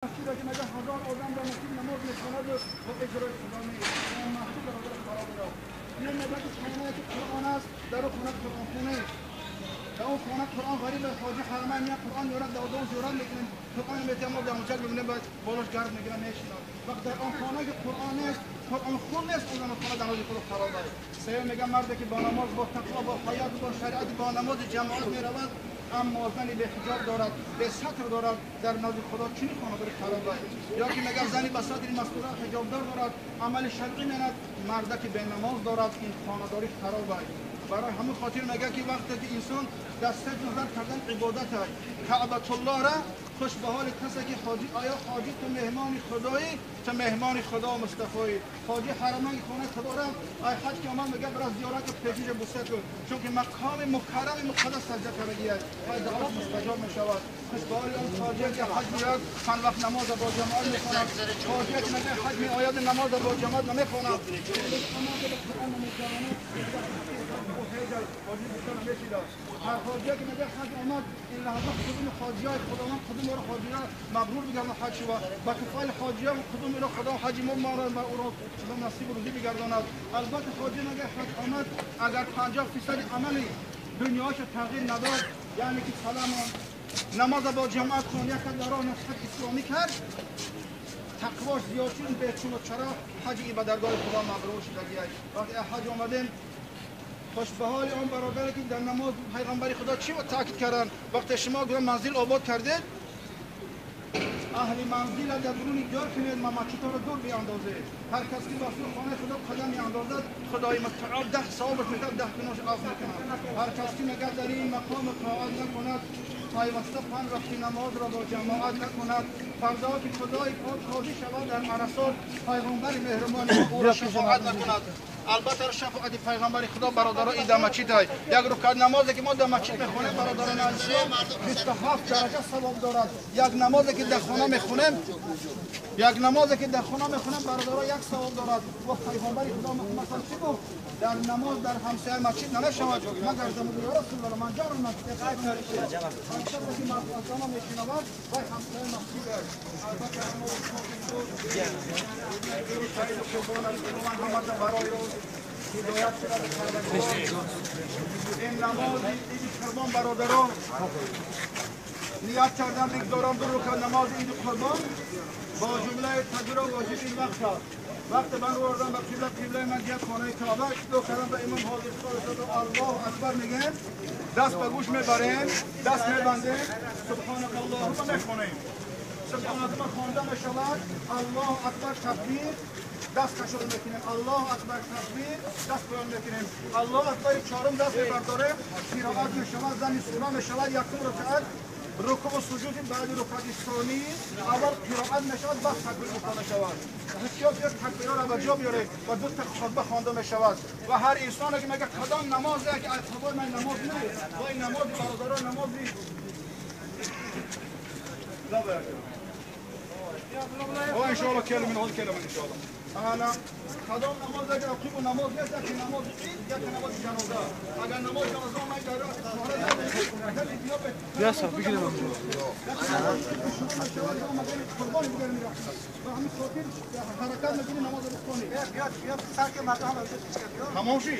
مسجد که مگه هزار آدم در مسجد نماز میخواند و اجرای خدا نیست. مسجد برادر خراب را این میگه که خانه که قرآن است در خانه قرآن خونه است. در اون خانه قرآن غریب خواجه حرمین میاد قرآن یارد در اون زیارت میکنن قرآن میته ما در اونجا میبینه بعد بالاش گرد میگیره میشینه. وقت در آن خانه که قرآن است قرآن خون نیست اون خانه در نزد خدا خراب است. سه میگه مردی که با نماز با تقوا با حیات با شریعت با نماز جماعت میرود اما زنی به حجاب دارد به ستر دارد در نزد خدا چنین خانه‌داری خراب است. یا که میگه زنی به ستر مستوره حجابدار دارد عمل شرعی میکند مرده که به نماز دارد این خانه‌داری خراب است. برای همین خاطر میگه که وقتی که انسان دست نظر کردن عبادت است کعبة الله را خوش به حال کسی که حاجی آیا حاجی تو مهمان خدایی تو مهمان خدا مصطفی حاجی حرمین خانه خدا را ای حج که آمد میگه برای زیارت پیشش بوسه کن چون که مقام مکرم مقدس سجده کرده است و دعا مستجاب میشود. خوش به حال آن حاجی که حج میاد چند وقت نماز با جماعت میخواند حاجی که میگه حج میآید نماز با جماعت نمیخواند هر حاجی که میگه حج آمد این لحظه خودم حاجیای خداوند خودم را حاجی‌ها مبرور بگرداند حج شود با کفایل حاجی‌ها خودم را خدا حج ما را او را نصیب روزی بگرداند. البته حاجی میگه حج آمد اگر 50% عملی دنیاش تغییر نداد یعنی که سلام نماز با جماعت خون یک در راه نصیحت اسلامی کرد تقواش زیاد شد به چون و چرا حج به درگاه خدا مبرور شدگی. وقتی حج آمدیم خوش به حال آن برادر که در نماز پیغمبر خدا چی تاکید کردن وقتی شما گروه منزل آباد کردید اهل منزل در درون دور کنید مماچیتا را دور بیاندازید. هر کس که واسه خانه خدا قدم میاندازد خدای متعال 10 ثوابش میدهد 10 گناهش عفو میکند. هر کس که میگه در این مقام طاعت نکند پیوسته 5 وقت نماز را با جماعت نکند فردا که خدای پاک راضی شود در عرصات پیغمبر مهربان او را شفاعت نکند. البته شفاعت پیغمبر خدا برادران این در مسجد است. یک رکعت نمازی که ما در مسجد میخونیم برادران عزیز 27 درجه ثواب دارد. یک نمازی که در خانه میخونیم یک نمازی که در خانه میخونیم برادران یک ثواب دارد. و پیغمبر خدا مثلا چی گفت در نماز در همسایه مسجد نشود مگر زمان یا رسول الله من جار المسجد که مرد میشنود و همسایه مسجد است. البته این نماز عید قربان برادران نیت کردن بگذارم دو رکعت نماز عید قربان با جمله تکبیر واجب این وقت است. وقت من رو آوردم به قبله قبله من جهت خانه کعبه دو کردم به امام حاضر شد الله اکبر میگه دست به گوش میبریم دست میبندیم سبحانك اللهم میخونیم سبحان الله خوانده میشود الله اکبر تکبیر دست کشور میکنیم الله اکبر تکبیر دست بلند میکنیم الله اکبر چهارم دست میبرداریم قرائت میشود زنی سوره میشود یکم رکعت رکوع و سجود بعد رکعت ثانی اول قرائت میشود بعد تکبیر گفته میشود. هیچ یک تکبیر را به جا بیاره و دو تا خطبه خوانده میشود و هر انسانی که میگه کدام نماز که اعتبار من نماز نیست و این نماز برادران نمازی لا باید و ان شاء الله کلمه من هول کلمه ان شاء الله. انا کدام نماز اگر عقیب نماز نیست که نماز عید یا نماز جنازه اگر نماز جنازه من در یا صاحب بگیرم حرکت میکنی نماز بخونی تمام شد.